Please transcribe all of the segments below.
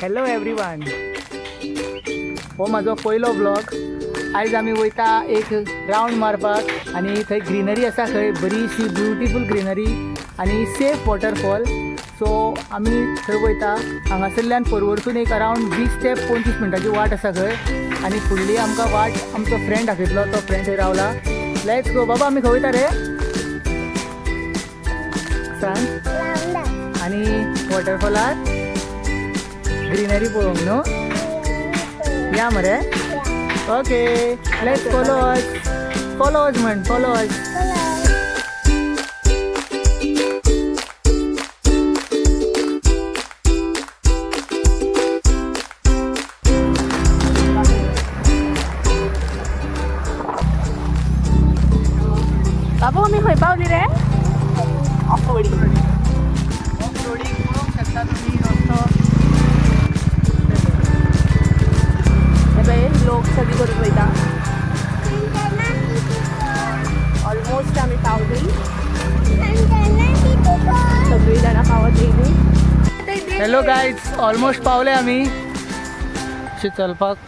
Hello everyone, हो म्हाजो पयलो व्लॉग. आयज आमी वयता एक रावंड मारपाक आनी थंय ग्रिनरी आसा, थंय बरीशी ब्युटिफूल ग्रिनरी आनी सेफ वॉटरफॉल. सो आमी थंय वयता. हांगासरल्यान पर्वरसून एक अरावंड 20 ते 25 मिनटांची वाट आसा थंय आनी फुडली आमकां वाट आमचो फ्रेंड दाखयतलो. तो फ्रेंड थंय रावला. Let's go. बाबा, आमी खंय वयता रे, सांग. आनी वॉटरफॉलार ग्रिनरी पळोवंक न्हू या मरे. Okay, let's follow us. Follow us म्हण, फॉलो अस. बाबू, आमी खंय पावली रे? Of roading. ऑफ रोडींग पळोवंक शकता तुमी रस्तो. हे पळय, लोक सगळी करून वयता. ऑलमोस्ट आमी पावली. सगळी जाणां पावत येयली. हॅलो गायज, ऑलमोस्ट पावले आमी. अशें चलपाक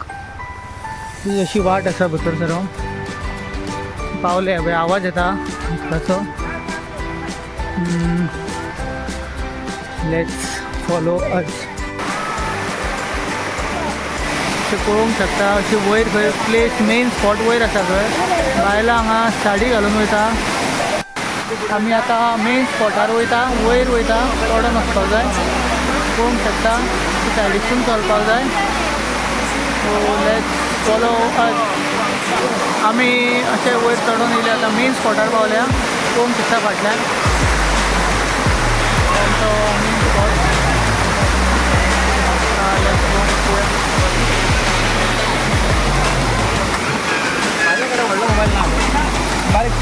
ही अशी वाट आसा भितर सरोन. पावले. पळय, आवाज येता उदकाचो. Let's follow us. अशें पळोवंक शकता, अशी वयर खंय प्लेस, मेन स्पॉट वयर आसा खंय. बायलां हांगा साडी घालून वयता. आमी आतां मेन स्पॉटार वयता, वयर वयता, चडोन वचपाक जाय. पळोवंक शकता, सायडीकसून चलपाक जाय. So let's follow us. आमी अशे वयर चडोन येयले, आतां मेन स्पॉटार पावल्या. पळोवंक शकता फाटल्यान आमचो मेन स्पॉट. Let's go, पळोवया. व्हडलो मोबायल ना, बारीक.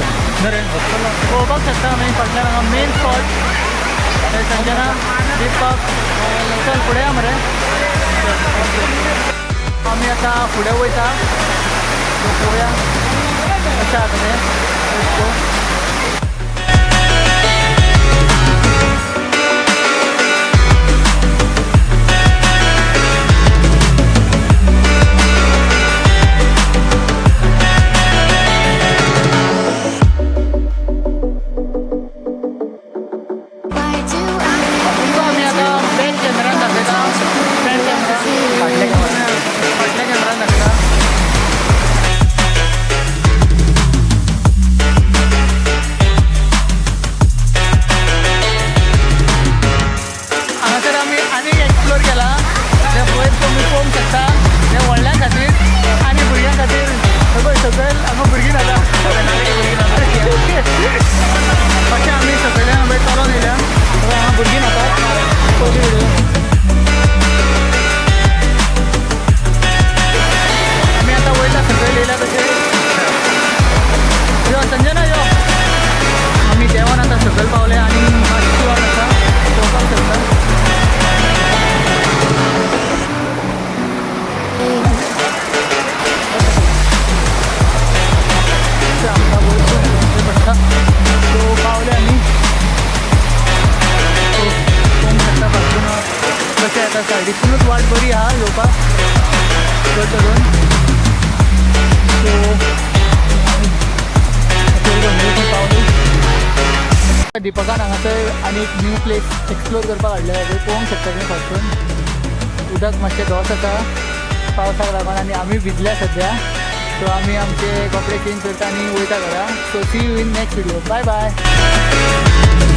पळोवपाक शकता आमी फाटल्यान हांगा मेन स्पॉट. संजना, दीपक, चल फुडें या मरे. आमी आतां फुडें वयता. पळोवया कशें आसा तें. Let's go. तुमकां आमी आतां बॅक कॅमेरान दाखयता, फ्रंट कॅमेरा, फाटल्या कॅमेरा. फाटल्या कॅमेरान दाखयता. हांगासर आमी आनीक एक्सप्लोर केला. ते वयर तुमी पळोवंक शकता, ते व्हडल्यां खातीर आनी भुरग्यां खातीर. पळय, सकयल हांगा भुरगीं न्हाता. अशें आमी सकयल्यान पळय चलोन येयल्या. पळय, हांगा भुरगीं न्हातात. पयली व्हिडिओ आमी आतां वयता सकयल येयल्या तशें. यो संजना, यो. आमी देंवन आतां सकयल पावले आनी मातशी वाट आसा. पळोवपाक शकता. अशें आमकां वयर वचचें पडटा. सो पावले आमी. सो पळोवंक शकता फाटसून कशें येता. सायडीसूनच वाट बरी आहा येवपाक चड करून. सो पावले. दिपकान हांगासर आनी एक न्यू प्लेस एक्सप्लोर करपाक हाडले. पळोवंक शकता तुमी, फाटसून उदक मातशें धोस आसा पावसाक लागून आनी आमी भिजल्या सद्या. सो आमी आमचे कपडे चेंज करता आनी वयता घरा. So see you in next video. Bye bye.